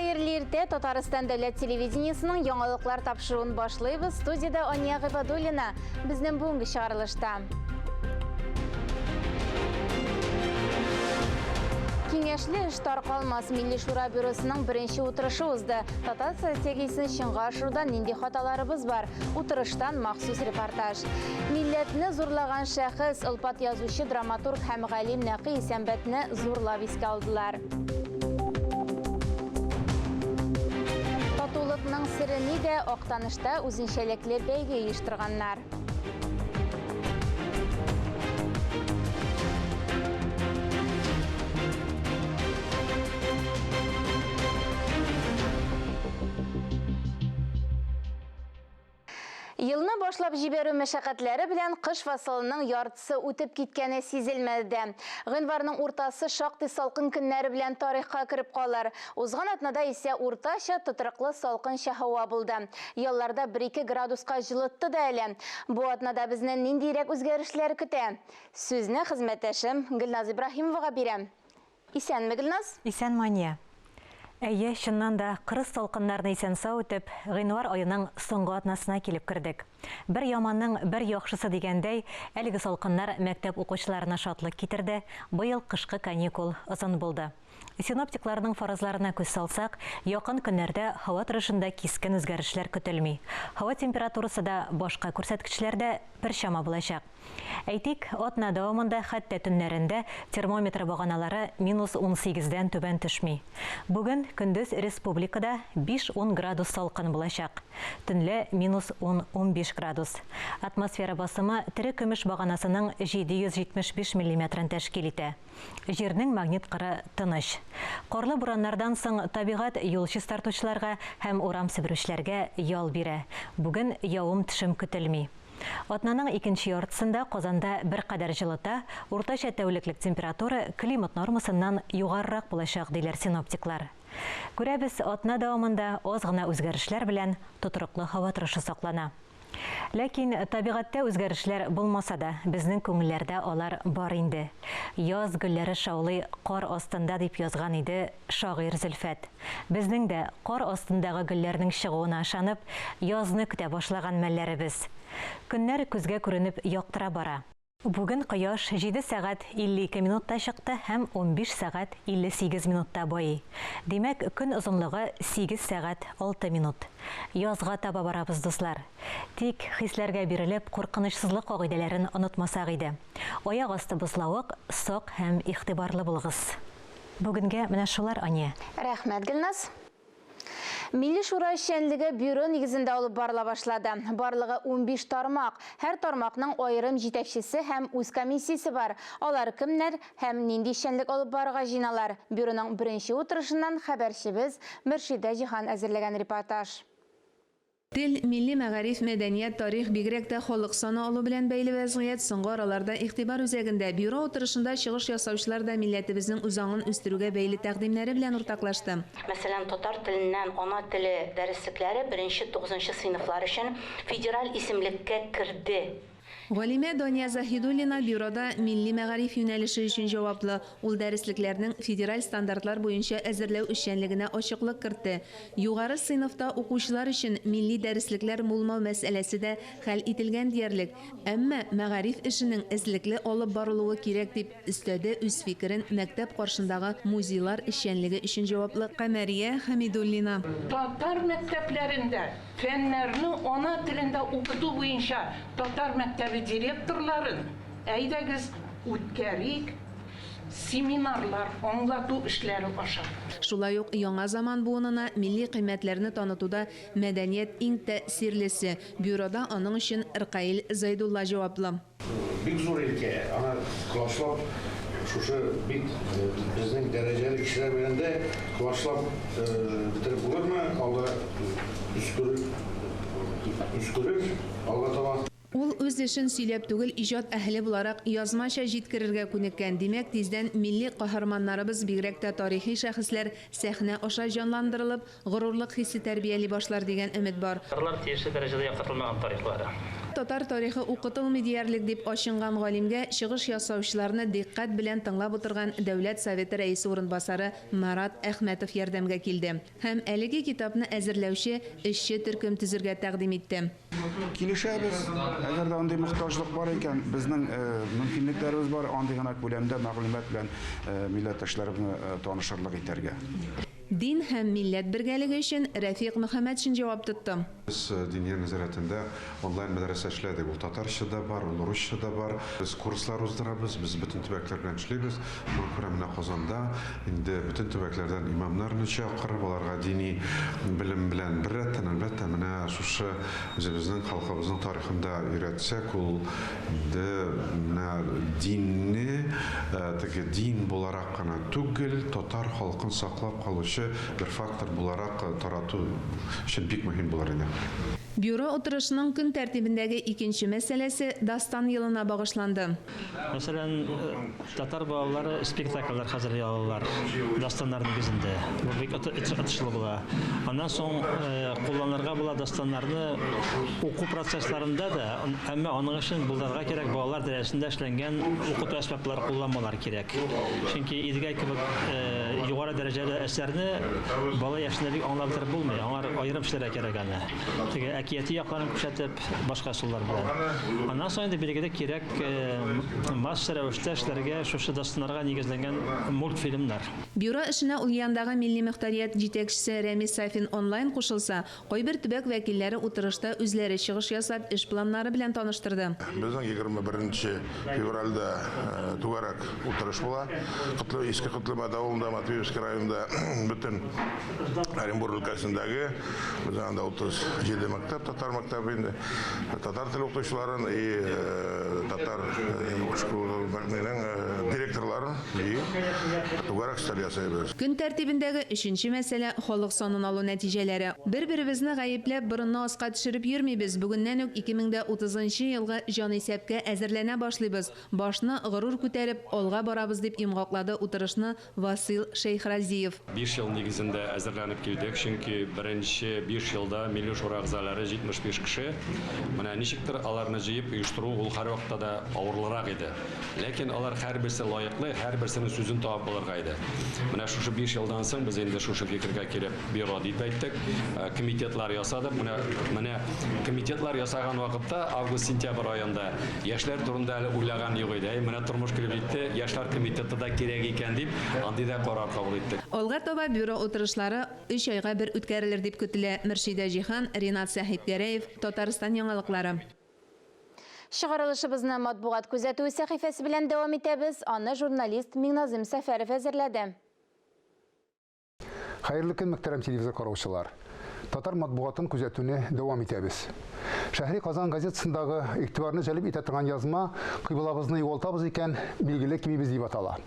Хәерле иртә, Татарстан дәүләт телевидениесының яңалыклар тапшыруын башлыйбыз. Студиядә Ания Гыйбадуллина. Безнең бүгенге чыгарылышта. Киңәшле эш таркалмас. Милли Шура бюросының беренче утырышы узды. Татар стратегиясен чынга ашыруда нинди хаталарыбыз бар? Утырыштан махсус репортаж. Милләтне зурлаган шәхес, олпат язучы, драматург һәм галим Нәкый Исәнбәтне зурлап искә алдылар. Татулыкның сере нидә? Актанышта үзенчәлекле бәйге оештырганнар. Елны башлап җибәрү мәшәкатьләре белән кыш фасылының яртысы үтеп киткәне сизелмәде дә. Гыйнварның уртасы шактый салкын көннәре белән тарихка кереп калыр. Узган атнада исә уртача тотрыклы салкынча һава булды. Ялларда бер-ике градуска җылытты да әле. Бу атнада безне ниндиерәк үзгәрешләр көтә? Сүзне хезмәттәшем Гөлназ Ибраһимовага бирәм. Исәнме, Гөлназ? Исән, Мания. Әйе, чыннан да, кырыс салкыннарны исән-сау үтеп, гыйнвар аеның соңгы атнасына килеп кердек. Бер яманның бер яхшысы дигәндәй, әлеге салкыннар мәктәп укучыларына шатлык китерде, быел кышкы каникул озын булды. Синоптикларның фаразларына күз салсак, якын көннәрдә һава торышында кискен үзгәрешләр көтелми. Һава температурасы да, башка күрсәткечләр дә бер чама булачак. Әйтик, атна дәвамында хәтта төннәрендә термометр баганалары минус унсигездән түбән төшми. Бүген көндез республикада биш-ун градус салкын булачак. Төнлә минус ун-унбиш градус. Атмосфера басымы терекөмеш баганасының 775 миллиметрын тәшкил итә. Җирнең магнит кыры тыныч. Карлы бураннардан соң табигать юл чистартучыларга һәм урам себерүчеләргә ял бирә. Бүген явым-төшем көтелми. Атнаның икенче яртысында Казанда беркадәр җылыта, уртача тәүлеклек температура климат нормасыннан югарырак булачак, диләр синоптиклар. Күрәбез, атна дәвамында аз гына үзгәрешләр белән тотрыклы һава торышы саклана. Ләкин табигатьтә үзгәрешләр булмаса да, безнең күңелләрдә алар бар инде. Яз гөлләре шаулый кар астында, дип язган иде шагыйрь Зөлфәт. Безнең дә, кар астындагы гөлләрнең чыгуына ышанып, язны көтә башлаган мәлләребез. Көннәр күзгә күренеп яктыра бара. Бүген кояш җиде сәгать 52 минутта чыкты һәм 15 сәгать 58 минутта байый. Димәк, көн озынлыгы сигез сәгать алты минут. Язга таба барабыз, дуслар. Тик, хисләргә бирелеп, куркынычсызлык кагыйдәләрен онытмасак иде. Аяк асты бозлавык, сак һәм игътибарлы булыгыз. Бүгенгә менә шулар, Ания. Рәхмәт, Гөлназ. Милли Шура эшчәнлеге бюро нигезендә алып барыла башлады. Барлыгы 15 тармак. Һәр тармакның аерым җитәкчесе һәм үз комиссиясе бар. Алар кемнәр һәм нинди эшчәнлек алып барырга җыеналар? Бюроның беренче утырышыннан хәбәрчебез Мөршидә Җиһан әзерләгән репортаж. Тел, милли мәгариф, мәдәният, тарих, бигрәк тә халык саны алу белән бәйле вәзгыять соңгы араларда игътибар үзәгендә. Бюро утырышында чыгыш ясаучылар да милләтебезнең үзаңын үстерүгә бәйле тәкъдимнәре белән уртаклашты. Мәсәлән, татар теленнән ана теле дәреслекләре беренче-тугызынчы сыйныфлар өчен федераль исемлеккә керде. Галимә Дания Заһидуллина бюрода милли мәгариф юнәлеше өчен җаваплы. Ул дәреслекләрнең федераль стандартлар буенча әзерләү эшчәнлегенә ачыклык кертте. Югары сыйныфта укучылар өчен милли дәреслекләр булмау мәсьәләсе дә хәл ителгән диярлек. Әмма мәгариф эшенең эзлекле алып барылуы кирәк, дип өстәде үз фикерен мәктәп каршындагы музейлар эшчәнлеге өчен җаваплы Камәрия Хәмидуллина. Татар мәктәпләрендә Фәннәрне ана телендә укыту буенча татар мәктәбе директорларын, әйдәгез, үткәрик семинарлар, аңлату эшләре аша. Шулай ук яңа заман буынына милли кыйммәтләрне танытуда мәдәният иң тәэсирлесе. Бюрода аның өчен Ркаил Зәйдулла җаваплы. Бик зур илкә, аны колачлап, шушы бик безнең дәрәҗәле кешеләр белән дә колачлап бетереп булырмы, алда үскерер, үскерер, алга таба. Ул үз эшен сөйләп түгел, иҗат әһеле буларак язмача җиткерергә күнеккән. Димәк, тиздән милли каһарманнарыбыз, бигрәк тә тарихи шәхесләр сәхнә аша җанландырылып, Горурлык хисе тәрбияли башлар дигән өмет бар. Татарлар тиешле дәрәҗәдә яктыртылмаган тарихлары. Татар тарихы укытылмый диярлек дип ачынган галимгә чыгыш ясаучыларны дикъкать белән тыңлап утырган Дәүләт Советы Рәисе урынбасары Марат Әхмәтов ярдәмгә килде һәм әлеге китапны әзерләүче эшче төркем төзергә тәкъдим итте. Килешәбез, әгәр дә андый мохтаҗлык бар икән, безнең мөмкинлекләребез бар андый гына күләмдә мәгълүмат белән милләттәшләребезне танышырлык итәргә. Дин һәм милләт бергәлеге өчен Рәфикъ Мөхәммәтшин җавап тотты. Без Диния нәзарәтендә онлайн мәдрәсә эшләдек. Ул татарча да бар, ул русча да бар. Без курслар уздырабыз, без бөтен төбәкләр белән эшлибез. Шуңа күрә менә Казанда инде бөтен төбәкләрдән имамнарны чакырып, аларга дини белем белән беррәттән, әлбәттә, менә шушы үзебезнең халкыбызның тарихын да өйрәтсәк, ул инде менә динне теге дин буларак кына түгел, татар халкын саклап калучы бер фактор буларак тарату өчен бик мөһим булыр иде. Бюро утырышының көн тәртибендәге икенче мәсьәләсе Дастан елына багышланды. Мәсәлән, татар балалары спектакльләр хәзерли алалар дастаннар нигезендә. Бу бик отышлы була. Аннан соң кулланырга була дастаннарны уку процессларында да, әмма аның өчен булдырырга кирәк балалар дәрәҗәсендә эшләнгән укыту әсбаплары кулланмалар кирәк. Чөнки Идегәй кебек югары дәрәҗәле әсәрне бала яшендә бик аңлап бетереп булмый. Аңар аерым эшләргә кирәк аны. Теге әкияти якларын күрсәтеп, башка ысуллар белән. Аннан соң инде билгеле кирәк масса рәвештә эшләргә шушы дастаннарга нигезләнгән мультфильмнар. Бюро эшенә Ульяндагы милли мөхтәрият җитәкчесе Рәмис Сафин онлайн кушылса, кайбер төбәк вәкилләре утырышта үзләре чыгыш ясап, эш планнары белән таныштырды. Безнең 21 нче февральдә түгәрәк утырыш була. Котлы Иске Котлымәт авылында, Матвеевский районында бөтен Оренбур өлкәсендәге безнең анда 37 мәктәп, татар мәктәбе инде. Татар теле укытучыларын и татар школаларының директорларын җыеп, түгәрәк өстәл ясыйбыз. Көн тәртибендәге өченче мәсьәлә, халык санын алу нәтиҗәләре. Бер-беребезне гаепләп, борынны аска төшереп йөрмибез, бүгеннән үк 2030 нчы елгы җанисәпкә әзерләнә башлыйбыз, башны горур күтәреп, алга барабыз, дип йомгаклады утырышны Васыйл Шәйхразиев. Биш ел нигезендә әзерләнеп килдек, чөнки беренче биш елда Милли Шура әгъзалары 75 кеше. Менә ничектер аларны җыеп оештыру ул һәрвакытта да авырлырак иде. Ләкин алар һәрберсе лаеклы, һәрберсенең сүзен табып булырга иде. Менә шушы биш елдан соң без инде шушы фикергә килеп бюро дип әйттек, комитетлар ясадык. Менә менә комитетлар ясаган вакытта август-сентябрь аенда яшьләр турында әле уйлаган юк иде. Әй, менә тормыш килеп җитте, яшьләр комитеты да кирәк икән дип, андый да карар кабул иттек. Алга таба бюро утырышлары өч айга бер үткәрелер дип көтелә. Мөршидә Җиһан, Ринат Сәхипгәрәев, Татарстан яңалыклары. Чыгарылышыбызны матбугат күзәтүе сәхифәсе белән дәвам итәбез. Аны журналист Миңназыйм Сәфәров әзерләде. Хәерле көн, мөхтәрәм телевизор караучылар. Татар матбугатын күзәтүне дәвам итәбез. Шәһри Казан газетасындагы игътибарны җәлеп итә торган язма Кыйблабызны югалтабыз икән, билгеле кимибез дип атала.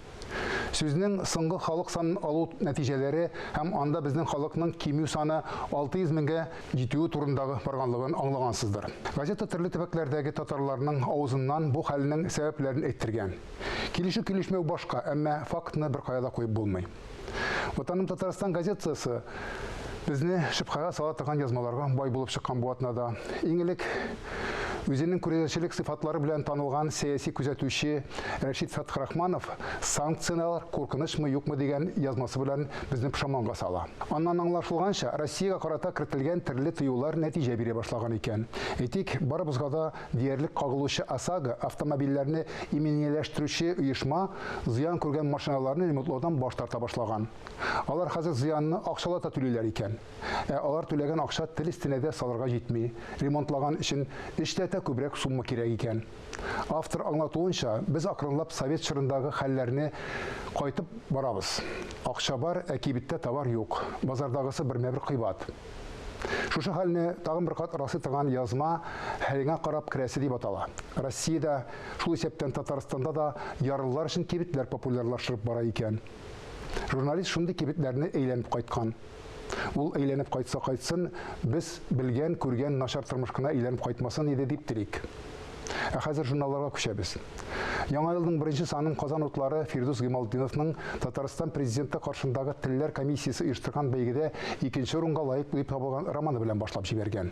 Сүзнең соңгы халык санын алу нәтиҗәләре һәм анда безнең халыкның кимү саны 600 меңгә җитүе турындагы барганлыгын аңлагансыздыр. Газета төрле төбәкләрдәге татарларның авызыннан бу хәлнең сәбәпләрен әйттергән. Килешү-килешмәү башка, әмма фактны беркая да куеп булмый. Ватаным Татарстан газетасы безне шөбһәгә сала торган язмаларга бай булып чыккан бу атнада. Иң элек үзенең күрәзәчелек сыйфатлары белән танылган сәяси күзәтүче Рәшит Фәтхрахманов санкцияләр куркынычмы юкмы дигән язмасы белән безне пошаманга сала. Аннан аңлашылганча, Россиягә карата кертелгән төрле тыюлар нәтиҗә бирә башлаган икән. Әйтик, барыбызга да диярлек кагылучы ОСАГО автомобильләрне иминияләштерүче оешма зыян күргән машиналарны ремонтлаудан баш тарта башлаган. Алар хәзер зыянны акчалата түлиләр икән. Ә алар түләгән акча тел өстенә дә салырга җитми. Ремонтлаган өчен өчләтә күбрәк сумма кирәк икән. Автор аңлатуынча, без акрынлап совет чорындагы хәлләрне кайтып барабыз. Акча бар, ә кибеттә товар юк. Базардагысы бермә-бер кыйбат. Шушы хәлне тагын бер кат раслый торган язма Хәлеңә карап керәсе дип атала. Россиядә, шул исәптән Татарстанда да ярлылар өчен кибетләр популярлашырып бара икән. Журналист шундый кибетләрне әйләнеп кайткан. Ул әйләнеп кайтса кайтсын, без белгән, күргән начар тормыш кына әйләнеп кайтмасын иде дип телик. Ә хәзер журналларга күчәбез. Яңа елның беренче санын Казан утлары Фирдүс Гыймалтдиновның Татарстан Президенты каршындагы Телләр комиссиясе оештырган бәйгедә икенче урынга лаек дип табылган романы белән башлап җибәргән.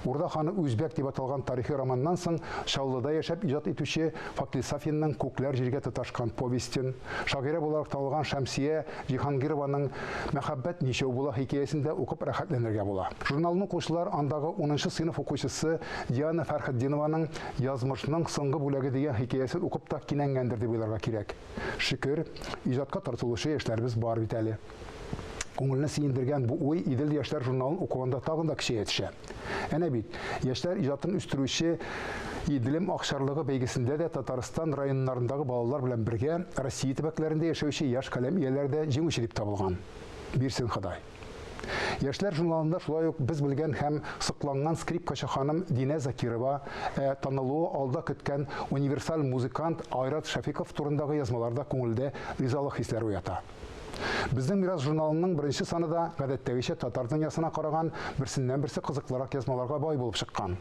Урда ханы Үзбәк дип аталган тарихи романнан соң Чаллыда яшәп иҗат итүче Факил Сафинның Күкләр җиргә тоташкан повестен, шагыйрә буларак танылган Шәмсия Җиһангированың Мәхәббәт ничәү була хикәясен дә укып рәхәтләнергә була. Журналны укучылар андагы унынчы сыйныф укучысы Диана Фәрхетдинованың Язмышның соңгы бүләге дигән хикәясен укып та кинәнгәндер дип уйларга кирәк. Шөкер, иҗатка тартылучы яшьләребез бар бит әле. Күңелне сөендергән бу уй Идел яшьләр журналын укыганда тагын да көчәя төшә. Әнә бит, яшьләр иҗатын үстерүче Иделем акчарлыгы бәйгесендә дә Татарстан районнарындагы балалар белән бергә Россия төбәкләрендә яшәүче яшь каләм ияләре дә җиңүче дип табылган. Бирсен Ходай. Яшьләр журналында шулай ук без белгән һәм сокланган скрипкачы ханым Динә Закирова, ә танылуы алда көткән универсаль музыкант Айрат Шәфиков турындагы язмалар да күңелдә ризалык хисләре уята. Безнең мирас журналының беренче саны да, гадәттәгечә, татар дөньясына караган берсеннән-берсе кызыклырак язмаларга бай булып чыккан.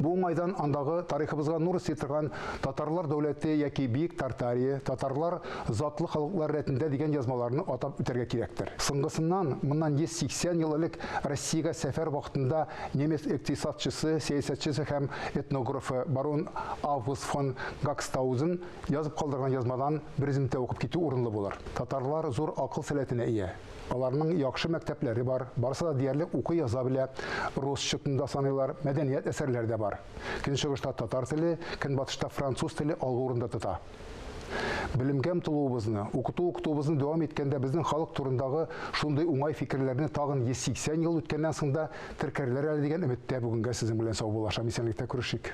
Бу уңайдан андагы тарихыбызга нур өсти торган Татарлар дәүләте яки Биек Тартария, Татарлар затлы халыклар рәтендә дигән язмаларны атап үтәргә кирәктер. Соңгысыннан, моннан 180 ел элек Россиягә сәфәр вакытында немец икътисадчысы, сәясәтчесе һәм этнографы барон Август фон Гакстаузен Язып калдырган язмадан бер өземтә укып китү урынлы булыр. Татарлар зур акыл сәләтенә ия. Аларның яхшы мәктәпләре бар, барысы да диярлек укый-яза белә, рус счетында саныйлар, мәдәният әсәрләре дә бар. Көнчыгышта татар теле, көнбатышта француз теле алгы урында тота. Белемгә омтылуыбызны, укыту-укытуыбызны дәвам иткәндә безнең халык турындагы шундый уңай фикерләрне тагын 180 ел үткәннән соң да теркәрләр әле дигән өметтә бүгенгә сезнең белән саубуллашам. Исәнлектә күрешик.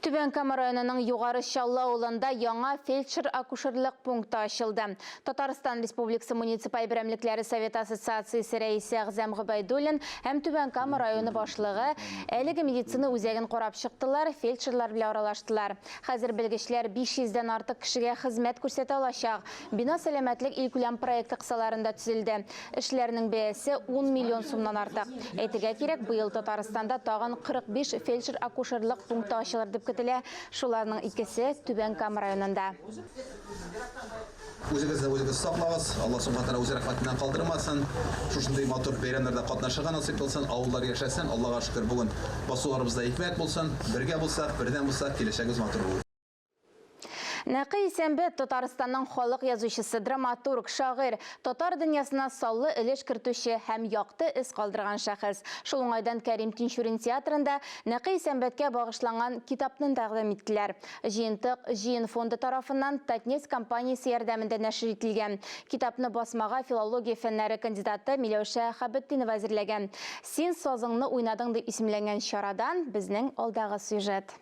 Түбән Кама районының Югары Чаллы авылында яңа фельдшер-акушерлык пункты ачылды. Татарстан Республикасы муниципаль берәмлекләре Советы ассоциациясе рәисе Әгъзам Гобәйдуллин һәм Түбән Кама районы башлыгы әлеге медицина үзәген карап чыктылар, фельдшерлар белән аралаштылар. Хәзер белгечләр 500 дән артык кешегә хезмәт күрсәтә алачак. Бина Сәламәтлек илкүләм проекты кысаларында төзелде. Эшләрнең бәясе 10 миллион сумнан артык. Әйтергә кирәк, быел Татарстанда тагын 45 фельдшер-акушерлык пункты ачылыр дип көтелә. Шуларның икесе, Түбән Кама районында. Үзегезне үзегез саклагыз, Алла Субхана Тәгалә үз рәхмәтеннән калдырмасын. Шушындый матур бәйрәмнәрдә катнашырга насыйп кылсын, авыллар яшәсен, Аллага шөкер, бүген басуларыбызда икмәк булсын. Бергә булсак, бердәм булсак, киләчәгебез матур булыр. Нәкый Исәнбәт, Татарстанның халык язучысы, драматург, шагыйрь, татар дөньясына саллы өлеш кертүче һәм якты эз калдырган шәхес. Шул уңайдан Кәрим Тинчурин театрында Нәкый Исәнбәткә багышланган китапны тәкъдим иттеләр. Җыентык Җыен фонды тарафыннан Татнефть компаниясе ярдәмендә нәшер ителгән. Китапны басмага филология фәннәре кандидаты Миләүшә Хәбетдинова әзерләгән. Син сазыңны уйнадың дип исемләнгән чарадан безнең алдагы сюжет.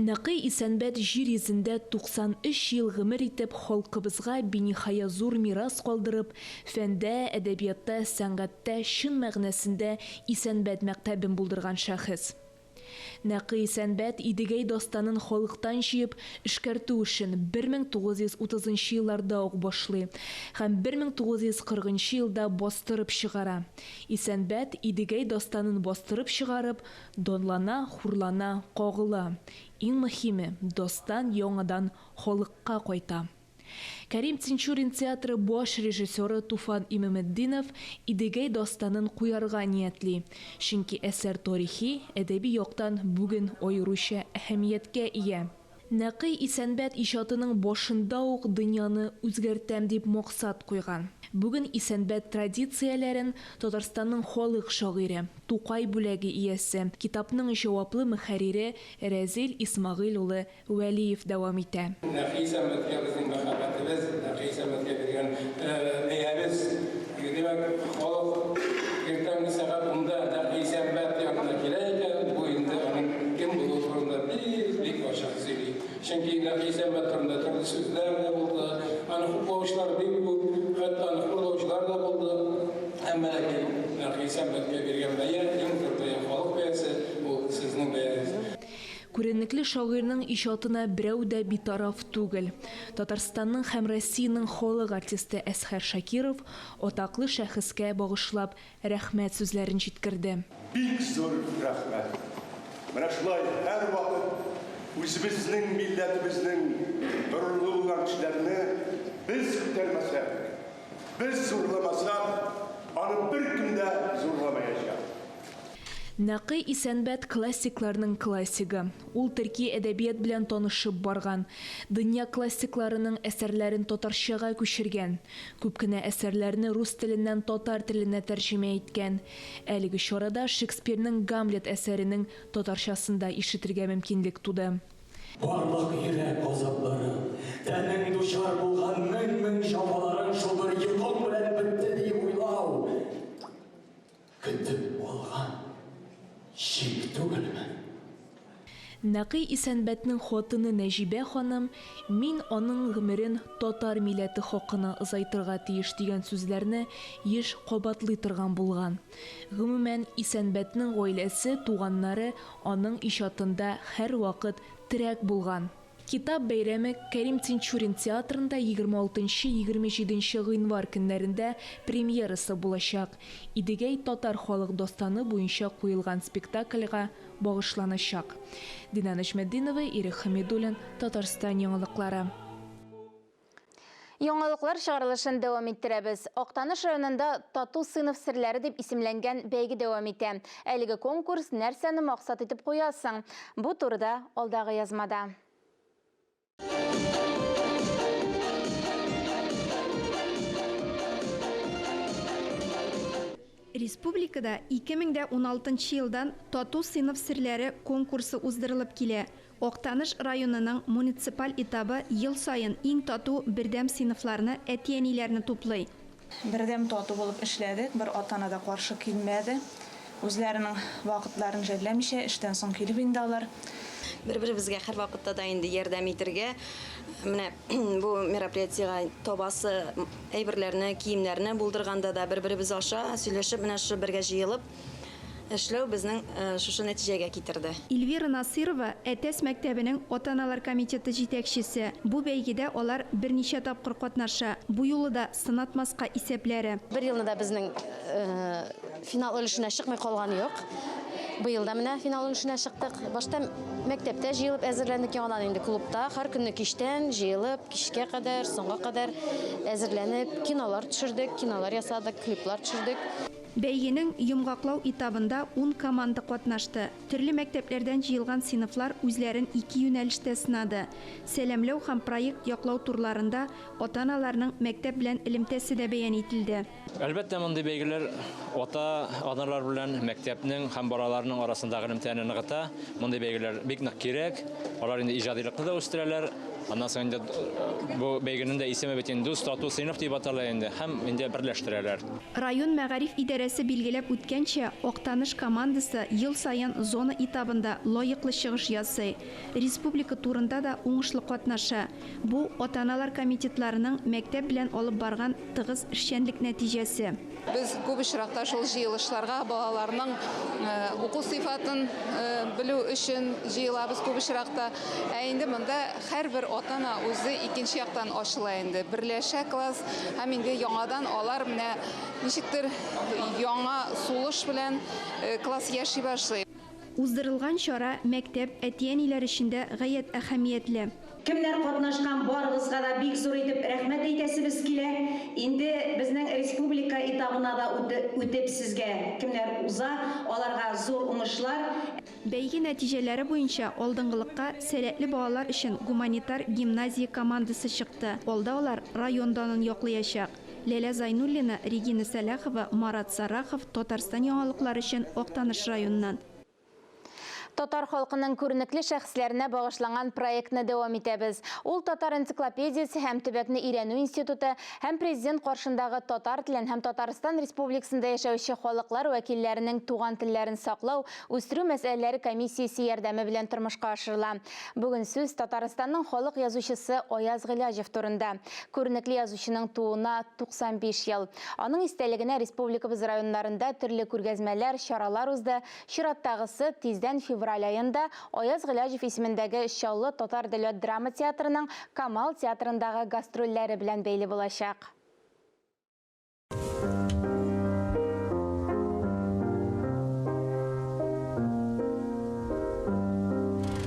Нәкый Исәнбәт җир йөзендә 93 ел гомер итеп, халкыбызга биниһая зур мирас калдырып, фәндә, әдәбиятта, сәнгатьтә чын мәгънәсендә Исәнбәт мәктәбен булдырган шәхес. Нәкый Исәнбәт Идегәй дастанын халыктан җыеп, эшкәртү эшен 1930 нчы елларда ук башлый һәм 1940 нчы елда бастырып чыгара. Исәнбәт Идегәй дастанын бастырып чыгарып, Данлана, хурлана, кагыла. Иң мөһиме, дастан яңадан халыкка кайта. Кәрим Тинчурин театры баш режиссеры Туфан Имаметдинов Идегәй дастанын куярга ниятли. Чөнки әсәр тарихи, әдәби яктан бүген аеруча әһәмияткә ия. Нәкый Исәнбәт иҗатының башында ук дөньяны үзгәртәм дип максат куйган. Бүген Исәнбәт традицияләрен Татарстанның халык шагыйре, Тукай бүләге иясе, китапның җаваплы мөхәррире Рәзил Исмәгыйль улы Вәлиев дәвам итә. Нәкый Исәнбәткә безнең мәхәббәтебез, Нәкый Исәнбәткә биргән бәябез. Димәк, халык иртәнге сәгать унда Нәкый Исәнбәт янына килә икән, бу инде аның кем булуы турында бик-бик ачык сөйли. Чөнки Нәкый Исәнбәт турында төрле сүзләр дә булды, аны хуплаучылар бик күп, хәтта аны хурлаучылар да булды. Әмма ләкин Нәкый Исәнбәткә биргән бәя, иң зур бәя, халык бәясе, бу сезнең бәягез. Күренекле шагыйрьнең иҗатына берәү дә битараф түгел. Татарстанның һәм Россиянең халык артисты Әсхәр Шакиров атаклы шәхескә багышлап рәхмәт сүзләрен җиткерде. Бик зур рәхмәт. Менә шулай һәрвакыт үзебезнең милләтебезнең горурлыгы булган кешеләрне без күтәрмәсәк, без зурламасак, Аны беркем дә зурламаячак. Нәкый Исәнбәт классикларның классигы. Ул төрки әдәбият белән танышып барган, дөнья классикларының әсәрләрен татарчага күчергән. Күп кенә әсәрләрне рус теленнән татар теленә тәрҗемә иткән. Әлеге чарада Шекспирның Гамлет әсәренең татарчасын да ишетергә мөмкинлек туды. Барлык йөрәк газапларың, тәнең дучар булган мең-мең җәфаларың шул бер йокың белән бетте диеп уйлау, көтеп алган чик түгелме? Нәкый Исәнбәтнең хатыны Нәҗибә ханым, Мин аның гомерен татар милләте хакына озайтырга тиеш дигән сүзләрне еш кабатлый торган булган. Гомумән, Исәнбәтнең гаиләсе, туганнары аның иҗатында һәрвакыт терәк булган. Китап бәйрәме Кәрим Тинчурин театрында 26-27 гыйнвар көннәрендә премьерасы булачак. Идегәй татар халык дастаны буенча куелган спектакльгә багышланачак. Динә Нәҗметдинова, Ирек Хәмидуллин, Татарстан яңалыклары. Яңалыклар чыгарылышын дәвам иттерәбез. Актаныш районында Тату сыйныф серләре дип исемләнгән бәйге дәвам итә. Әлеге конкурс нәрсәне максат итеп куя соң? Бу турыда алдагы язмада. Республикада 2016 елдан Тату сыйныф серләре конкурсы уздырылып килә. Актаныш районының муниципаль этабы ел саен иң тату, бердәм сыйныфларны, әти-әниләрне туплый. Бердәм тату булып эшләдек, бер ата-ана да каршы килмәде. Үзләренең вакытларын жәлләмичә, эштән соң килеп инде алар. Бер-беребезгә һәрвакытта да инде ярдәм итергә, менә бу мероприятиегә табасы әйберләрне, киемнәрне булдырганда да бер-беребез аша сөйләшеп, менә шушы бергә җыелып эшләү безнең шушы нәтиҗәгә китерде. Эльвира Насыйрова, Әтәс мәктәбенең ата-аналар комитеты җитәкчесе. Бу бәйгедә алар берничә тапкыр катнаша. Бу юлы да сынатмаска исәпләре. Бер елны да безнең финал өлешенә чыкмый калган юк. Быел да менә финал өлешенә чыктык. Башта мәктәптә җыелып әзерләндек, яңадан инде клубта һәр көнне кичтән җыелып, кичкә кадәр, соңга кадәр әзерләнеп, кинолар төшердек, кинолар ясадык, клиплар төшердек. Бәйгенең йомгаклау этабында ун команда катнашты. Төрле мәктәпләрдән җыелган сыйныфлар үзләрен ике юнәлештә сынады. Сәламләү һәм проект яклау турларында ата-аналарның мәктәп белән элемтәсе дә бәян ителде. Әлбәттә, мондый бәйгеләр ата-аналар белән мәктәпнең һәм балаларның арасындагы элемтәне ныгыта. Мондый бәйгеләр бик нык кирәк. Алар инде иҗадилыкны да үстерәләр. Аннан соң инде бу бәйгенең дә исеме бит инде Дус тату сыйныф дип атала инде һәм инде берләштерәләр. Район мәгариф идарәсе билгеләп үткәнчә, Актаныш командасы ел саен зона этабында лаеклы чыгыш ясый, республика турында да уңышлы катнаша. Бу, ата-аналар комитетларының мәктәп белән алып барган тыгыз эшчәнлек нәтиҗәсе. Без күп очракта шул җыелышларга балаларның уку сыйфатын белү өчен җыелабыз күп очракта. Ә инде монда һәрбер ата-ана үзе икенче яктан ачыла инде. Берләшә класс һәм инде яңадан алар менә ничектер яңа сулыш белән класс яши башлый. Уздырылган чара мәктәп, әти-әниләр өчен дә гаять әһәмиятле. Кемнәр катнашкан, барыгызга да бик зур итеп рәхмәт әйтәсебез килә. Инде безнең республика этабына да үтеп сезгә кемнәр уза, аларга зур уңышлар. Бәйге нәтиҗәләре буенча алдынгылыкка сәләтле балалар өчен гуманитар гимназия командасы чыкты. Алда алар район данын яклыячак. Ләлә Зайнуллина, Регина Сәлахова, Марат Сарахов, Татарстан яңалыклары өчен Актаныш районыннан. Татар халкының күренекле шәхесләренә багышланган проектны дәвам итәбез. Ул Татар энциклопедиясе һәм төбәкне өйрәнү институты һәм президент каршындагы татар телен һәм Татарстан Республикасында яшәүче халыклар вәкилләренең туган телләрен саклау, үстерү мәсьәләләре комиссиясе ярдәме белән тормышка ашырыла. Бүген сүз Татарстанның халык язучысы Аяз Гыйләҗев турында. Күренекле язучының тууына 95 ел. Аның истәлегенә республикабыз районнарында төрле күргәзмәләр, чаралар узды. Чираттагысы тиздән февраль аенда Аяз Гыйләҗев исемендәге Чаллы татар дәүләт драма театрының Камал театрындагы гастрольләре белән бәйле булачак.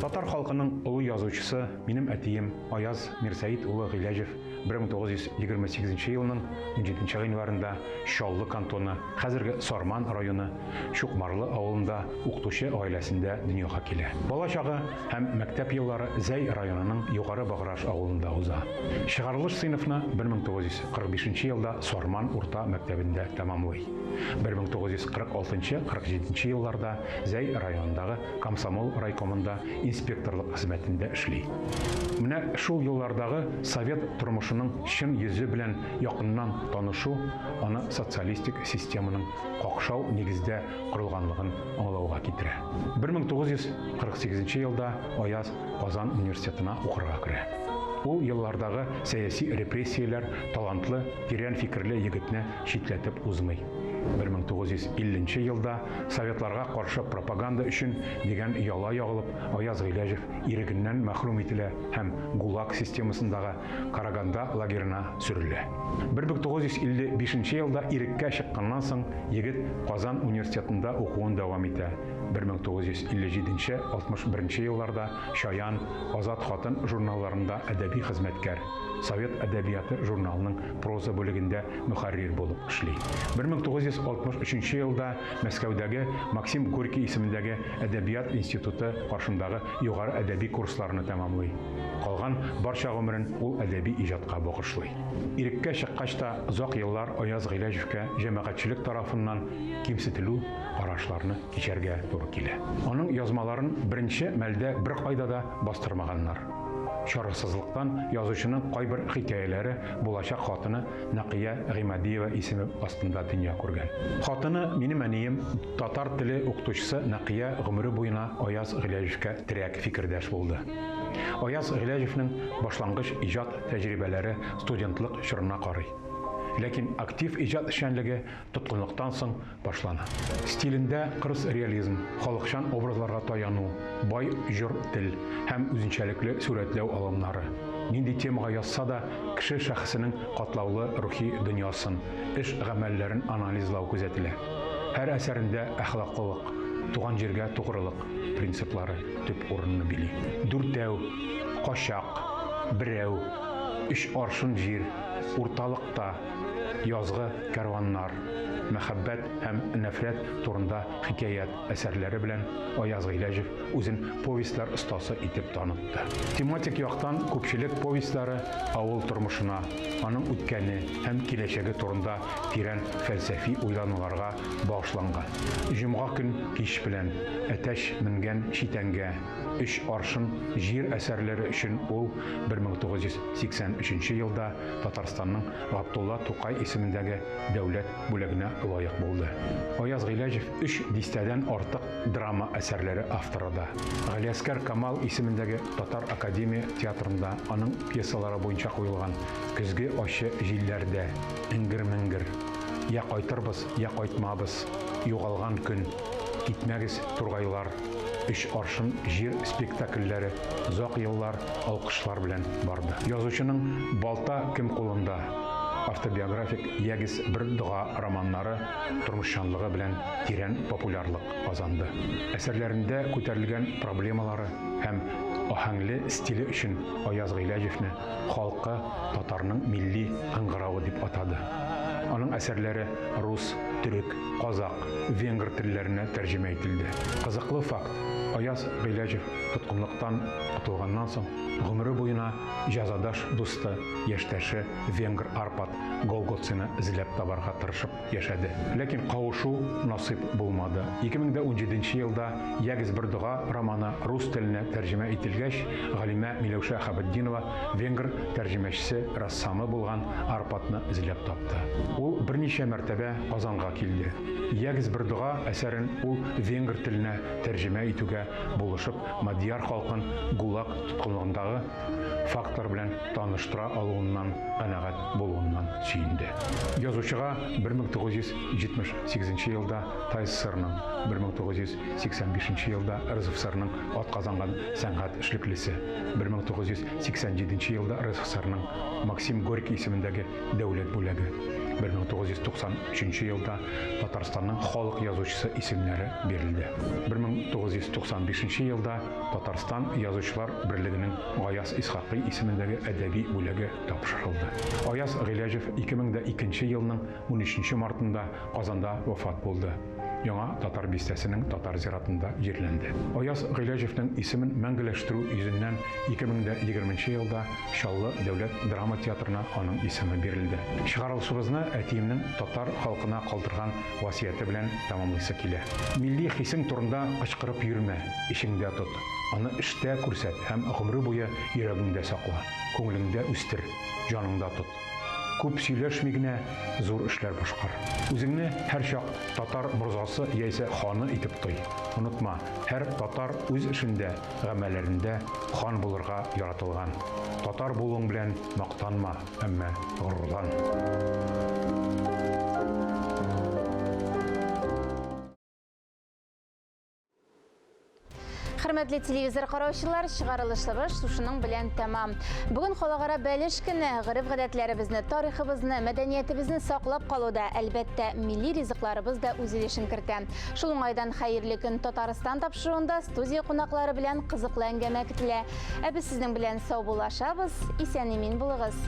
Татар Татар халкының олы язучысы, минем әтием Аяз Мирсәет улы Гыйләҗев 1928 елның 17 гыйнварында Чаллы кантоны, хәзерге Сарман районы, Чукмарлы авылында укытучы гаиләсендә дөньяга килә. Бала чагы һәм мәктәп еллары Зәй районының Югары Баграж авылында уза. Чыгарылыш сыйныфны 1945 елда Сарман урта мәктәбендә тәмамлый. 1946-47 елларда Зәй районындагы комсомол райкомында инспекторлык хезмәтендә эшли. Менә шул еллардагы совет тормышының чын йөзе белән якыннан танышу аны социалистик системаның какшау нигездә корылганлыгын аңлауга китерә. 1948 елда Аяз Казан университетына укырга керә. Ул еллардагы сәяси репрессияләр талантлы, тирән фикерле егетне читләтеп узмый. 1950 елда советларга каршы пропаганда өчен дигән яла ягылып, Аяз Гыйләҗев ирегеннән мәхрүм ителә һәм ГУЛАГ системасындагы Караганда лагерена сөрелә. 1955 елда иреккә чыкканнан соң егет Казан университетында укуын дәвам итә. 1957-61 елларда Чаян, Азат хатын журналларында әдәби хезмәткәр, Совет әдәбияты журналының проза бүлегендә мөхәррир булып эшли. 1963 елда Мәскәүдәге Максим Горький исемендәге Әдәбият институты каршындагы югары әдәби курсларны тәмамлый. Калган барча гомерен ул әдәби иҗатка багышлый. Иреккә чыккач та озак еллар Аяз Гыйләҗевкә җәмәгатьчелек тарафыннан кимсетелү, карашларны кичәргә туры килә. Аның язмаларын беренче мәлдә беркайда да бастырмаганнар. Чарасызлыктан язучының кайбер хикәяләре булачак хатыны Нәкыя Гыймадиева исеме астында дөнья күргән. Хатыны, минем әнием, татар теле укытучысы Нәкыя гомере буена Аяз Гыйләҗевкә терәк фикердәш булды. Аяз Гыйләҗевнең башлангыч иҗат тәҗрибәләре студентлык чорына карый. Ләкин актив иҗат эшчәнлеге тоткынлыктан соң башлана. Стилендә кырыс реализм, халыкчан образларга таяну, бай җор тел һәм үзенчәлекле сурәтләү алымнары. Нинди темага язса да, кеше шәхесенең катлаулы рухи дөньясын, эш-гамәлләрен анализлау күзәтелә. Һәр әсәрендә әхлаклылык, туган җиргә тугрылык принциплары төп урынны били. Дүртәү, Качак, Берәү, Өч аршын җир, Урталыкта, Язгы кәрваннар, Мәхәббәт һәм нәфрәт турында хикәят әсәрләре белән Аяз Гыйләҗев үзен повестьлар остасы итеп танытты. Тематик яктан күпчелек повестьлары авыл тормышына, аның үткәне һәм киләчәге турында тирән фәлсәфи уйлануларга багышланган. Җомга көн кич белән, Әтәч менгән читәнгә, Өч аршын җир әсәрләре өчен ул 1983 елда Татарстанның Габдулла Тукай исемендәге дәүләт бүләгенә лаек булды. Аяз Гыйләҗев өч дистәдән артык драма әсәрләре авторы да. Галиәсгар Камал исемендәге Татар академия театрында аның пьесалары буенча куелган Көзге ачы җилләрдә, Эңгер-меңгер, Я кайтырбыз, я кайтмабыз, Югалган көн, Китмәгез, тургайлар, Өч аршын җир спектакльләре озак еллар алкышлар белән барды. Язучының Балта кем кулында? автобиографик Ягез бер дога романнары тормышчанлыгы белән тирән популярлык казанды. Әсәрләрендә күтәрелгән проблемалары һәм аһәңле стиле өчен Аяз Гыйләҗевне халкы татарның милли кыңгыравы дип атады. Аның әсәрләре рус, төрек, казакъ, венгр телләренә тәрҗемә ителде. Кызыклы факт, Аяз Гыйләҗев тоткынлыктан котылганнан соң, гомере буена җәзадаш дусты, яшьтәше венгр Арпад Голгоцины эзләп табарга тырышып яшәде. Ләкин кавышу насыйп булмады. 2017 елда Ягез бер дога романы рус теленә тәрҗемә ителгәч, галимә Миләүшә Хабетдинова венгр тәрҗемәчесе, рәссамы булган Арпадны эзләп тапты. Ул берничә мәртәбә Казанга килде. Ягез бер дога әсәрен ул венгр теленә тәрҗемә итүгә булышып, мадьяр халкын ГУЛАГ тоткынлыгындагы фактлар белән таныштыра алуыннан канәгать булуыннан сөенде. Язучыга 1978 елда ТАССРның, 1985 елда РСФСРның атказанган сәнгать эшлеклесе, 1987 елда РСФСРның Максим Горький исемендәге дәүләт бүләге, 19 1993 елда Татарстанның халык язучысы исемнәре бирелде. 1995 елда Татарстан Язучылар берлегенең Гаяз Исхакый исемендәге әдәби бүләге тапшырылды. Аяз Гыйләҗев 2002 елның 13 мартында Казанда вафат булды. Яңа Татар бистәсенең татар зиратында җирләнде. Аяз Гыйләҗевнең исемен мәңгеләштерү йөзеннән 2020 елда Чаллы дәүләт драма театрына аның исеме бирелде. Чыгарылышыбызны әтиемнең татар халкына калдырган васыяте белән тәмамлыйсы килә. Милли хисең турында кычкырып йөрмә, эчеңдә тот. Аны эштә күрсәт һәм гомере буе йөрәгеңдә сакла, күңелеңдә үстер, җаныңда тот. Күп сөйләшми генә зур эшләр башкар. Үзеңне һәрчак татар морзасы яисә ханы итеп той. Онытма, һәр татар үз эшендә, гамәлләрендә хан булырга яратылган. Татар булуың белән мактанма, әмма горурлан. Хөрмәтле телевизор караучылар, чыгарылышлыбыз шушының белән тәмам. Бүген халыкара бәлеш көне, гореф-гадәтләребезне, тарихыбызны, мәдәниятебезне саклап калуда, әлбәттә, милли ризыкларыбыз да үз өлешен кертә. Шул уңайдан Хәерле көн Татарстан тапшыруында студия кунаклары белән кызыклы әңгәмә көтелә. Ә без сезнең белән саубуллашабыз, исән-имин булыгыз.